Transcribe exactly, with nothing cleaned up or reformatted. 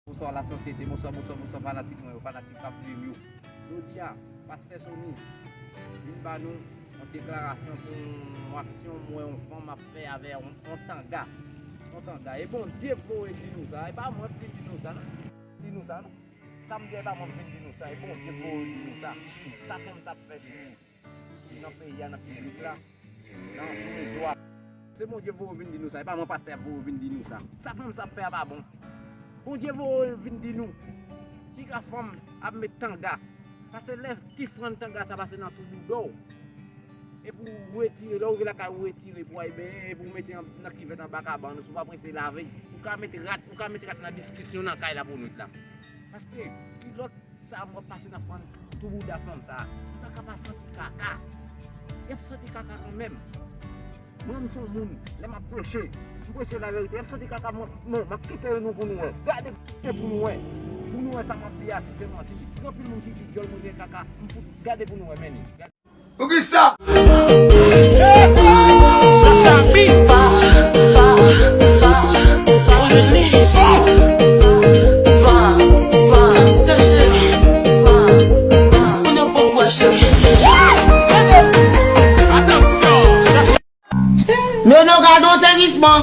Bonswa lasosyete, bonswa, bonswa, bonswa fanatik mwen yo, fanatik k ap swiv yo. Jodi a, pastè Sony vin ba nou yon deklarasyon pou yon aksyon m wè yon fanm ap fè avè yon, yon tanga. Yon tanga. E Bondye voye di nou sa, e pa mwen k vin di nou sa non. Di nou sa non. Sa m di a, e pa mwen k vin di nou sa, e Bondye voye di nou sa. Sa fanm sa ap fè sou, sou nan peyi a, nan piblik la, nan sou rezo a. Se Bondye voye vin di nou sa, e pa mwen pastè a voye vin di nou sa. Sa fanm sa ap fè a pa bon. Bondye voye vin di nou. Piga fanm ap met tanga. Pase lè ti frann tanga sa pase nan tou bouda w. Epi w retire, lè w rive lakay ou retire pou w al benyen, epi w mete an, nan kivèt anba kabann ou, si w pa prese lave. Ou ka met rat, ou ka met rat nan diskisyon nan kay la pou nwit la. Paske kilòt sa m wè pase nan fann tou bouda fanm sa. Li pa ka pa santi kaka. Y ap santi kaka kanmenm. Mwen, m se yon moun, lè m ap preche, m preche laverite, y ap santi kaka, mwen, non, m ap kite yo nou pou nou wè. Gade pou nou wè. Pou nou wè sa m ap di a, si se manti. Gen anpil moun ki di dyòl manje kaka, m fout gade pou nou wè, men li. Poukisa? Nono, gade yon sezisman.